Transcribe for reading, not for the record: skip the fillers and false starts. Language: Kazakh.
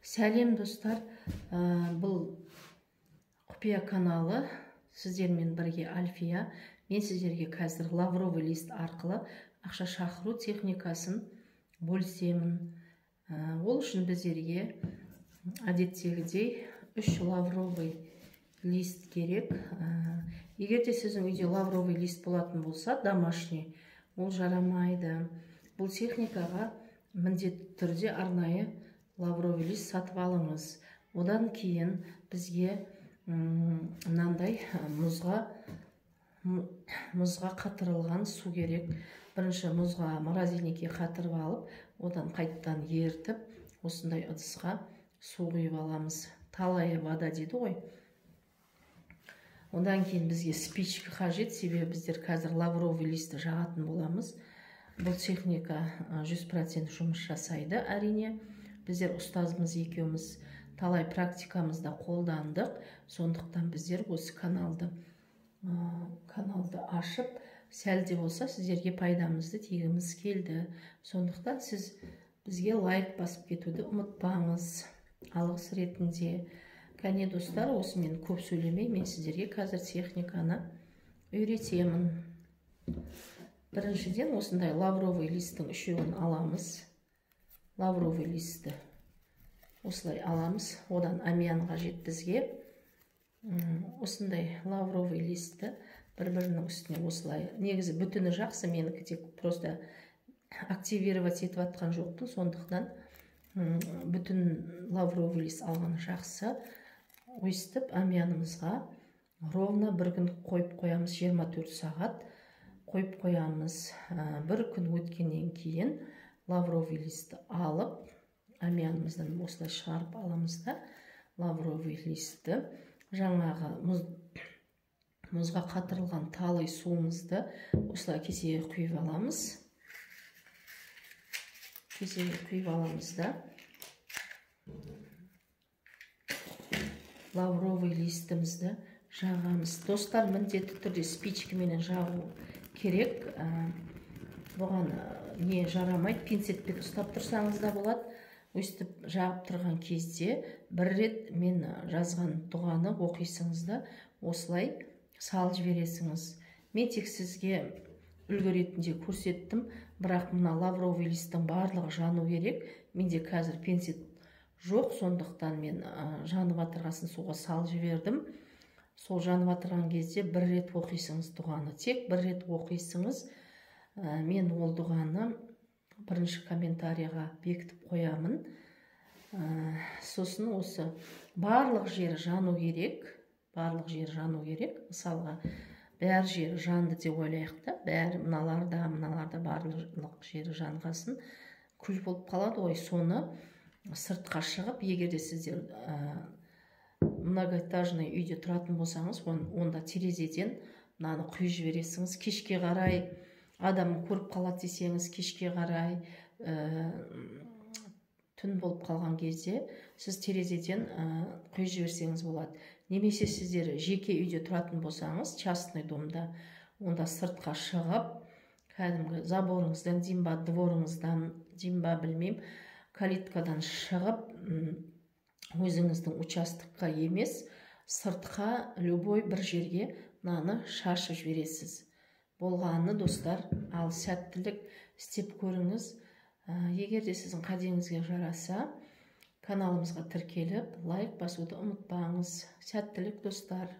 Сәлем, достар. Бұл құпия каналы, сіздермен бірге Альфия. Мен сіздерге қазір лавровый лист арқылы ақша шақыру техникасын бөлісемін. Ол үшін біздерге әдеттегідей 3 лавровый лист керек. Егер де сіздің үйде лавровый лист болатын болса, домашний, ол жарамайды. Бұл техникаға міндетті түрде арнайы лавровый лист сатып алыңыз. Одан кейін бізге мынандай мұзға қатырылған су керек. Бірінші мұзға, морозильникке қатырып алып, одан қайттан ертіп, осындай ыдысқа су құйып аламыз. Талая вода дейді ғой. Одан кейін бізге спичка қажет, себебі біздер қазір лавровый листті жағатын боламыз. Бұл техника 100% жұмыс жасайды, әрине. Біздер ұстазымыз екеуміз талай практикамызда қолдандық, сондықтан біздер осы каналды ашып, сәл де болса сіздерге пайдамызды тигіміз келді. Сондықтан сіз бізге лайк басып кетуді ұмытпаңыз, алғыс ретінде. Кәне, достар, осымен көп сөйлемей, мен сіздерге қазір техниканы үйретемін. Біріншіден, осындай лавровый листтің үшеуін аламыз. Лавровый листті осылай аламыз. Одан әмиян қажет бізге. Осындай лавровый листті бір-бірінің үстіне осылай. Негізі бүтіні жақсы, менікі тек просто активировать етіп жатқан жоқпын, сондықтан бүтін лавровый лист алған жақсы. Өйстіп әмиянымызға ровно бір күн қойып қоямыз, 24 сағат қойып қоямыз. Бір күн өткеннен кейін лавровый листті алып, әмиянымыздан осылай шығарып аламыз да, лавровый листті жаңағы мұзға қатырылған талай суымызды осылай кесеге құйып аламыз. Кесеге құйып аламыз да, лавровый листімізді жағамыз. Достар, міндетті түрде спичкаменен жағу керек. Бұған не жарамайды, пинцетпен ұстап тұрсаңыз да болады. Өстіп жағып тұрған кезде бір рет мен жазған дұғаны оқисыңыз да, осылай салып жібересіңіз. Мен тек сізге үлгі ретінде көрсеттім, бірақ мына лавровый листтің барлығы жану керек. Менде қазір пинцет жоқ, сондықтан мен жанып отырғасын суға салып жібердім. Сол жанып отырған кезде бір рет оқисыңыз дұғаны, тек бір рет оқисыңыз. Мен ол дұғаны бірінші комментарийға бекітіп қоямын. Сосын осы барлық жері жану керек, барлық жері жану керек. Мысалға, бәр жері жанды деп ойлайық та, бәрі мыналарда, мыналарда барлық жері жанғасын күл болып қалады ғой. Соны сыртқа шығып, егер де сіздер многоэтажный үйде тұратын болсаңыз, онда терезеден мынаны құйып жібересіңіз. Кешке қарай адам көріп қалады десеңіз, кешке қарай түн болып қалған кезде сіз терезеден құйып жіберсеңіз болады. Немесе сіздер жеке үйде тұратын болсаңыз, частный домда, онда сыртқа шығып, кәдімгі заборыңыздан дейін ба, дворыңыздан дейін ба, білмеймін, калиткадан шығып, өзіңіздің участокқа емес, сыртқа любой бір жерге мынаны шашып жібересіз. Болғаны, достар, ал сәттілік, істеп көріңіз. Егер де сіздің қадеңізге жараса, каналымызға тіркеліп, лайк басуды ұмытпаңыз. Сәттілік, достар.